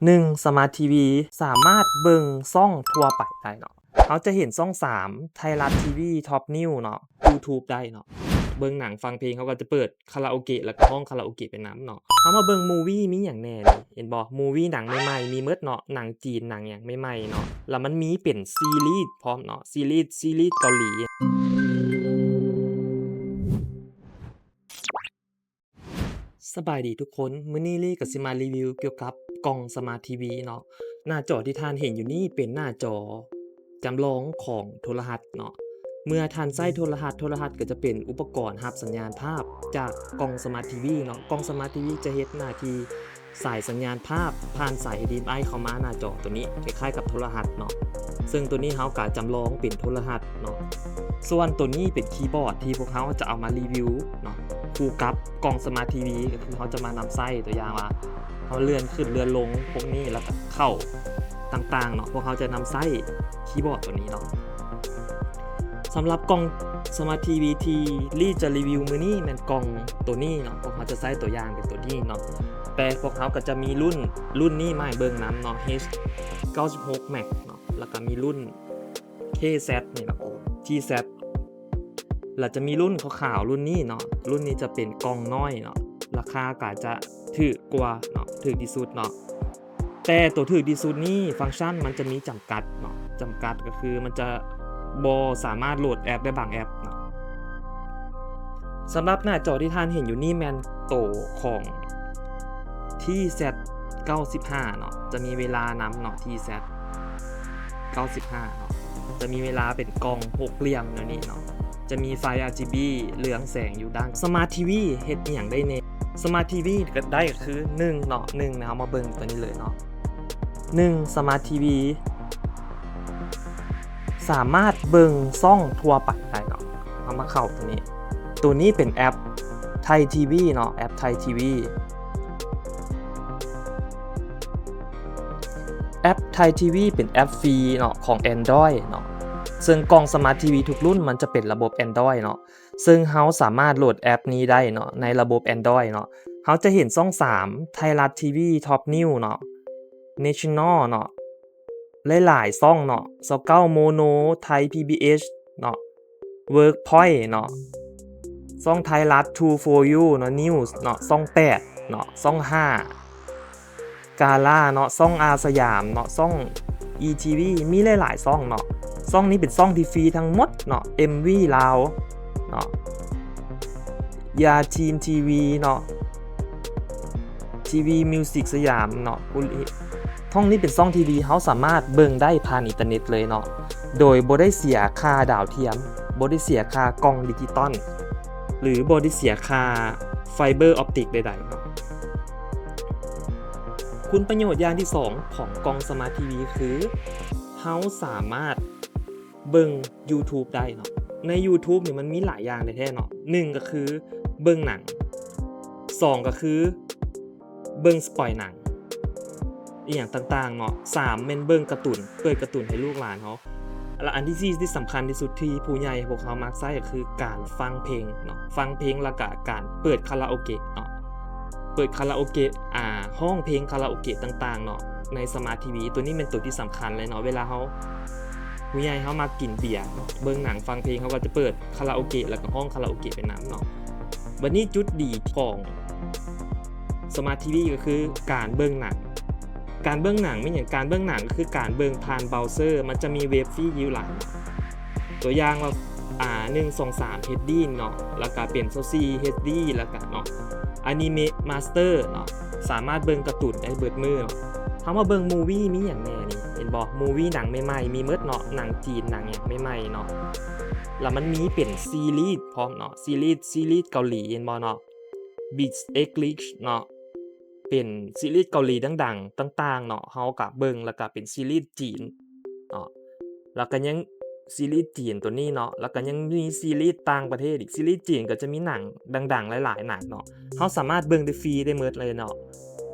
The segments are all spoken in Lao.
ໜຶ່ງ ສະມາດທີວີ ສາມາດເບິ່ງຊ່ອງທົ່ວໄປໄດ້ເນາະ. ເຮົາຈະເຫັນຊ່ອງສາມ ໄທລັດທີວີ ທັອບນິວເນາະ, ຢູທູບໄດ້ເນາະ. ເບິ່ງໜັງຟັງເພງ ເຮົາກໍຈະເປີດຄາຣາໂອເກະ ແລ້ວກໍຮ້ອງຄາຣາໂອເກະໄປນຳເນາະ. ເຮົາມາເບິ່ງມູວີມີຫຍັງແດ່ນີ້ ເຫັນບໍ່? ມູວີໜັງໃໝ່ໆ ມີໝົດເນາະ, ໜັງຈີນ ໜັງຫຍັງໃໝ່ໆເນາະ, ແລ້ວມັນມີເປັນຊີຣີພ້ອມເນາະ, ຊີຣີ ຊີຣີເກົາຫຼີ. ສະບາຍດີທຸກຄົນ, ມື້ນີ້ລີ້ກໍຊິມາຣີວິວກ່ຽວກັບກ່ອງສະມາດທີວີເນາະ. ໜ້າຈໍທີ່ທ່ານເຫັນຢູ່ນີ້ເປັນໜ້າຈໍຈຳລອງຂອງໂທລະທັດເນາະ. ເມື່ອທ່ານໃຊ້ໂທລະທັດ, ໂທລະທັດກໍຈະເປັນອຸປະກອນຮັບສັນຍານພາບຈາກກ່ອງສະມາດທີວີເນາະ. ກ່ອງສະມາດທີວີຈະເຮັດໜ້າທີ່ ສາຍສັນຍານພາບຜ່ານສາຍເອັດດີເອັມໄອເຂົ້າມາໜ້າຈໍໂຕນີ້ ຄ້າຍໆກັບໂທລະທັດເນາະ, ເຊິ່ງໂຕນີ້ເຮົາກະຈຳລອງເປັນໂທລະທັດເນາະ. ສ່ວນໂຕນີ້ເປັນຄີບອດທີ່ພວກເຮົາຈະເອົາມາຣີວິວເນາະ ຄູ່ກັບກ່ອງສະມາດທີວີ ກໍຄືເຮົາຈະມານຳໃຊ້ ຕົວຢ່າງວ່າເຮົາເລື່ອນຂຶ້ນເລື່ອນລົງພວກນີ້ ແລ້ວກະເຂົ້າຕ່າງໆເນາະ, ພວກເຮົາຈະນຳໃຊ້ຄີບອດໂຕນີ້ເນາະ. ສຳລັບກ່ອງສະມາດທີວີທີ່ລີ້ຈະຣີວິວມື້ນີ້ແມ່ນກ່ອງໂຕນີ້ເນາະ, ພວກເຮົາຈະໃຊ້ຕົວຢ່າງເປັນໂຕນີ້ເນາະ. ແຕ່ພວກເຮົາກໍຈະມີລຸ້ນ ລຸ້ນນີ້ມາໃຫ້ເບິ່ງນຳເນາະ, ເອັດເກົ້າສິບຫົກແມັກເນາະ, ແລ້ວກໍມີລຸ້ນເຄແຊັດນີ້ເນາະ, ທີແຊັດ ແລ້ວຈະມີລຸ້ນຂາວໆ ລຸ້ນນີ້ເນາະ. ລຸ້ນນີ້ຈະເປັນກ່ອງນ້ອຍເນາະ, ລາຄາກໍຈະຖືກກວ່າເນາະ, ຖືກທີ່ສຸດເນາະ. ແຕ່ໂຕຖືກທີ່ສຸດນີ້ ຟັງຊັນມັນຈະມີຈຳກັດເນາະ, ຈຳກັດກໍຄືມັນຈະບໍ່ສາມາດໂຫຼດແອັບໄດ້ບາງແອັບເນາະ. ສຳລັບໜ້າຈໍທີ່ທ່ານເຫັນຢູ່ນີ້ແມ່ນໂຕຂອງທີແຊັດເກົ້າສິບຫ້າເນາະ, ຈະມີເວລານຳເນາະ, ທີແຊັດເກົ້າສິບຫ້າເນາະ, ຈະມີເວລາເປັນກ່ອງຫົກຫຼ່ຽມແນວນີ້ເນາະ. ຈະມີໄຟອາຣ໌ຈີບີເຫຼືອງແສງຢູ່ດ້ານ. ສະມາດທີວີເຮັດອີ່ຫຍັງໄດ້ແດ່? ສະມາດທີວີກໍໄດ້ກໍຄື ໜຶ່ງເນາະ, ໜຶ່ງເຮົາມາເບິ່ງຕົວນີ້ເລີຍເນາະ. ໜຶ່ງ ສະມາດທີວີສາມາດເບິ່ງຊ່ອງທົ່ວໄປໄດ້ເນາະ. ເຮົາມາເຂົ້າຕົວນີ້, ຕົວນີ້ເປັນແອັບໄທທີວີເນາະ, ແອັບໄທທີວີ. ແອັບໄທທີວີເປັນແອັບຟຣີເນາະ ຂອງແອນດຣອຍເນາະ, ເຊິ່ງກ່ອງສະມາດທີວີທຸກລຸ້ນມັນຈະເປັນລະບົບແອນດຣອຍເນາະ, ເຊິ່ງເຮົາສາມາດໂຫຼດແອັບນີ້ໄດ້ເນາະ ໃນລະບົບແອນດຣອຍເນາະ. ເຮົາຈະເຫັນຊ່ອງສາມ ໄທລັດທີວີ ທັອບນິວເນາະ, ເນຊັນນໍເນາະ, ຫຼາຍໆຊ່ອງເນາະ, ຊາວເກົ້າໂມໂນ, ໄທພີບີເອັດເນາະ, ເວີກພອຍເນາະ, ຊ່ອງໄທລັດ ທູໂຟຢູເນາະ, ນິວເນາະ, ຊ່ອງແປດເນາະ, ຊ່ອງຫ້າ ກາລາເນາະ, ຊ່ອງອາສະຫຍາມເນາະ, ຊ່ອງອີທີວີ ມີຫຼາຍໆຊ່ອງເນາະ. ຊ່ອງນີ້ເປັນຊ່ອງທີ່ຟຣີທັງໝົດເນາະ, ເອັມວີລາວເນາະ, ຢາທີມທີວີເນາະ, ທີວີມິວສິກສະຫຍາມເນາະ. ຊ່ອງນີ້ເປັນຊ່ອງທີ່ດີ, ເຮົາສາມາດເບິ່ງໄດ້ຜ່ານອິນເຕີເນັດເລີຍເນາະ, ໂດຍບໍ່ໄດ້ເສຍຄ່າດາວທຽມ, ບໍ່ໄດ້ເສຍຄ່າກ່ອງດິຈິຕອນ ຫຼື ບໍ່ໄດ້ເສຍຄ່າໄຟເບີອອບຕິກໃດໆເນາະ. ຄຸນປະໂຫຍດຢ່າງທີສອງຂອງກ່ອງສະມາດທີວີຄື ເຮົາສາມາດເບິ່ງຢູທູບໄດ້ເນາະ. ໃນຢູທູບນີ້ມັນມີຫຼາຍຢ່າງແທ້ໆເນາະ, ໜຶ່ງກໍຄືເບິ່ງໜັງ, ສອງກໍຄືເບິ່ງສະປອຍໜັງ ອີ່ຫຍັງຕ່າງໆເນາະ, ສາມແມ່ນເບິ່ງກາຕູນ, ເປີດກາຕູນໃຫ້ລູກຫຼານເຮົາ. ແລະ ອັນທີສີ່ທີ່ສຳຄັນທີ່ສຸດທີ່ຜູ້ໃຫຍ່ພວກເຮົາມັກໃຊ້ກໍຄືການຟັງເພງເນາະ, ຟັງເພງ ແລ້ວກະການເປີດຄາຣາໂອເກະເນາະ, ເປີດຄາຣາໂອເກະ ອາ ຮ້ອງເພງຄາຣາໂອເກະຕ່າງໆເນາະ ໃນສະມາດທີວີ. ໂຕນີ້ແມ່ນໂຕທີ່ສຳຄັນເລີຍເນາະ, ເວລາເຮົາ ຜູ້ໃຫຍ່ເຮົາມັກກິນເບຍເນາະ, ເບິ່ງໜັງ ຟັງເພງ ເຮົາກໍຈະເປີດຄາຣາໂອເກະ ແລ້ວກໍຮ້ອງຄາຣາໂອເກະໄປນຳເນາະ. ບັດນີ້ຈຸດດີຂອງສະມາດທີວີກໍຄືການເບິ່ງໜັງ. ການເບິ່ງໜັງແມ່ນຫຍັງ? ການເບິ່ງໜັງກໍຄືການເບິ່ງຜ່ານເບຣາເຊີ, ມັນຈະມີເວັບຟຣີຢູ່ຫຼາຍເນາະ. ຕົວຢ່າງວ່າ ອາ ໜຶ່ງ ສອງ ສາມ ເອັດດີເນາະ, ແລ້ວກະເປັນຊາວສີ່ ເອັດດີ ແລ້ວກະເນາະ ອານິເມະມາສເຕີເນາະ, ສາມາດເບິ່ງກາຕູນໄດ້ເບິດມື້ເນາະ. ເຮົາມາເບິ່ງມູວີມີຫຍັງແດ່ນີ້ ເຫັນບໍ່? ມູວີໜັງໃໝ່ໆ ມີໝົດເນາະ, ໜັງຈີນ ໜັງຫຍັງໃໝ່ໆເນາະ, ແລ້ວມັນມີເປັນຊີຣີພ້ອມເນາະ, ຊີຣີ ຊີຣີເກົາຫຼີ ເຫັນບໍ່ເນາະ? ບິດເອັກລິຊເນາະ, ເປັນຊີຣີເກົາຫຼີດັງໆຕ່າງໆເນາະ, ເຮົາກະເບິ່ງ ແລ້ວກະເປັນຊີຣີຈີນເນາະ, ແລ້ວກະຍັງຊີຣີຈີນໂຕນີ້ເນາະ, ແລ້ວກະຍັງມີຊີຣີຕ່າງປະເທດອີກ. ຊີຣີຈີນກໍຈະມີໜັງດັງໆຫຼາຍໆໜັງເນາະ, ເຮົາສາມາດເບິ່ງໄດ້ຟຣີໄດ້ໝົດເລີຍເນາະ.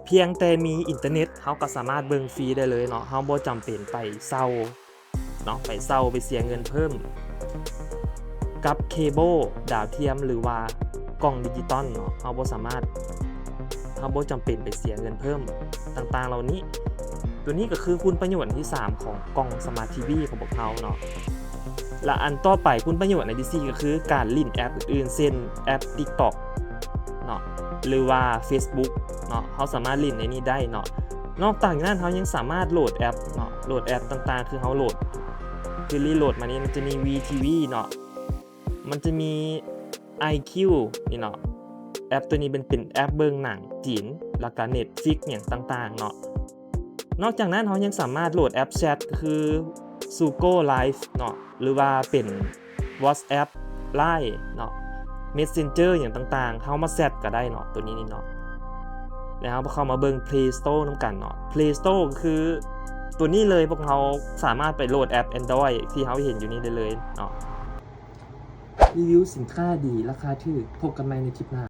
ພຽງແຕ່ມີອິນເຕີເນັດ ເຮົາກໍສາມາດເບິ່ງຟຣີໄດ້ເລີຍເນາະ, ເຮົາບໍ່ຈຳເປັນໄປເຊົ່າ ເນາະ, ໄປເຊົ່າ ໄປເສຍເງິນເພີ່ມກັບເຄເບິ້ນດາວທຽມ ຫຼືວ່າກ່ອງດິຈິຕອນເນາະ, ເຮົາບໍ່ສາມາດ ເຮົາບໍ່ຈຳເປັນໄປເສຍເງິນເພີ່ມຕ່າງໆເຫຼົ່ານີ້. ຕົວນີ້ກໍຄືຄຸນປະໂຫຍດອັນທີສາມຂອງກ່ອງສະມາດທີວີຂອງພວກເຮົາເນາະ. ແລະ ອັນຕໍ່ໄປຄຸນປະໂຫຍດອັນທີສີ່ກໍຄືການຫຼິ້ນແອັບອື່ນໆ ເຊັ່ນ ແອັບ TikTok ເນາະ ຫຼືວ່າ Facebook ເນາະ, ເຮົາສາມາດຫຼິ້ນໃນນີ້ໄດ້ເນາະ. ນອກຈາກນັ້ນເຮົາຍັງສາມາດໂຫຼດແອັບເນາະ, ໂຫຼດແອັບຕ່າງໆ ຄືເຮົາໂຫຼດ ຄືຣີໂຫຼດມານີ້ ມັນຈະມີ VTV ເນາະ, ມັນຈະມີ IQ ນີ້ເນາະ. ແອັບຕົວນີ້ເປັນ ເປັນແອັບເບິ່ງໜັງຈີນ ແລ້ວກະ Netflix ຫຍັງຕ່າງໆເນາະ. ນອກຈາກນັ້ນເຮົາຍັງສາມາດໂຫຼດແອັບແຊັດ ຄື Sugo Live ເນາະ ຫຼືວ່າເປັນ WhatsApp Line ເນາະ, Messenger ຫຍັງຕ່າງໆ ເຮົາມາແຊັດກໍໄດ້ເນາະ ຕົວນີ້ນີ້ເນາະ. ແລ້ວເຮົາເຂົ້າມາເບິ່ງ Play Store ນຳກັນເນາະ. Play Store ກໍຄືຕົວນີ້ເລີຍ, ພວກເຮົາສາມາດໄປໂຫຼດແອັບ Android ທີ່ເຮົາເຫັນຢູ່ນີ້ໄດ້ເລີຍເນາະ. ຣີວິວສິນຄ້າດີ ລາຄາຖືກ. ພົບກັນໃໝ່ໃນຄລິບໜ້າ.